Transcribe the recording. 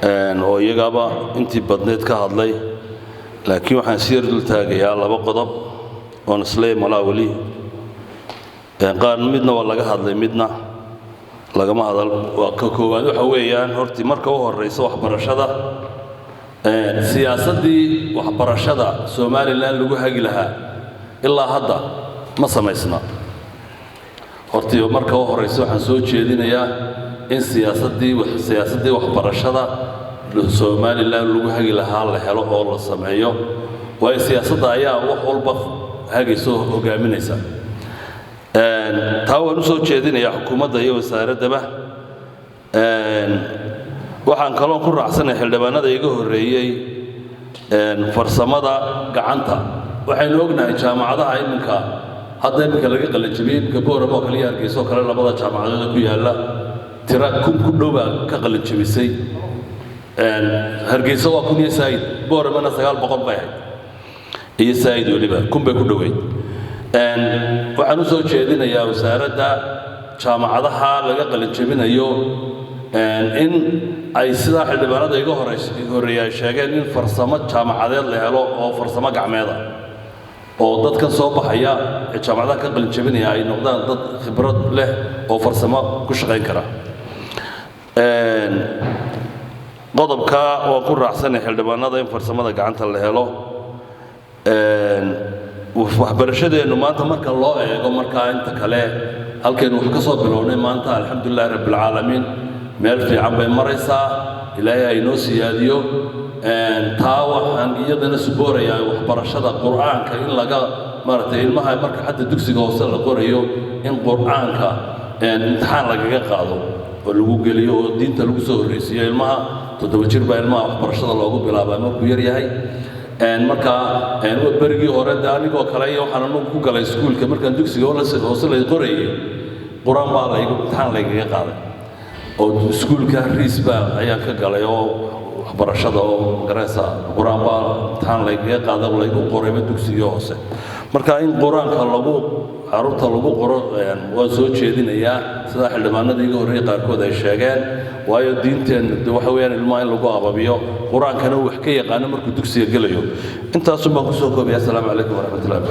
Oo iyagaaba intii badneyd ka hadlay, laakiin waxaan si yar dul taagayaa laba qodob oon isleey malaa weli qaar midna waa laga hadlay, midna lagama hadal. Waa ka koowaad, waxa weeyaan hortii marka u horraysa waxbarashada, siyaasaddii waxbarashada Somaliland lagu hagi lahaa ilaa hadda ma samaysna. Hortii marka u horraysa waxaan soo jeedinayaa in siyaasaddii waxbarashada Somaliland lagu hagi lahaa la helo oo la sameeyo, waayo siyaasadda ayaa wax walba hagaysa oo hogaaminaysa. Taa waan u soo jeedinayaa xukuumadda iyo wasaaraddaba. Waxaan kaloon ku raacsanay xildhibaanada iga horreeyey farsamada gacanta. Waxaynu ognahay jaamacadaha iminka hadda iminka laga qalinjabiyey, iminka Boorama oo kale iyo Hargeysa oo kale, labada jaamacadood ku yaalla tira 1000 ku dhow baa ka qalinjabisay. Hargeysa waa 1000 iyo saayid, Booramana 900 bay ahayd iyo saayid, weliba 1000 bay ku dhoweyd. Waxaan u soo jeedinayaa wasaaradda jaamacadaha laga qalinjabinayo in ay sidaa xildhibaanada iga horreeya ay sheegeen in farsamo jaamacadeed la helo oo farsamo gacmeeda oo dadkan soo baxaya ee jaamacadaha ka qalinjabinaya ay noqdaan dad khibrad leh oo farsamo ku shaqayn kara. Qodobka waan ku raacsanay xildhibaanada in farsamada gacanta la helo. Waxbarashadeennu maanta marka loo eego markaa inta kale halkaynu wax ka soo bilownay maanta, alxamdulilahi rabbilcaalamiin, meel fiican bay maraysaa. Ilaahay ha inoo siyaadiyo taa. Waxaan iyadana suboorayaa waxbarashada Qur'aanka in laga maaragtay ilmaha marka xataa dugsiga hoose la qorayo in Qur'aanka imtixaan lagaga qaado oo lagu geliyo oo diinta lagu soo horreysiiyo ilmaha. 7 jir baa ilmaha waxbarashada loogu bilaabaa markuu yar yahay. Marka berigii hore de anigoo kale iyo waxaan anugu ku galay iskuulka, markaan dugsiga hoose lay qorayay, Qur-aan baa laygu imtixaan laygaga qaaday oo iskuulka riis baa ayaan ka galay oo waxbarashada oo magaranaysa Qur-aan baa imtixaan laygaga qaaday oo laygu qorayba dugsigii hoose. Marka in Qur-aanka lagu caruurta lagu qoro waan soo jeedinayaa, sidaa xildhibaanada iga horreeyey qaarkood ay sheegeen, waayo diinteen de waxa weeyaan ilmaha in lagu ababiyo Qur-aankana uu wax ka yaqaano markuu dugsiga gelayo. Intaasun baan kusoo koobaya. Asalaamu calaykum waraxmatullahi.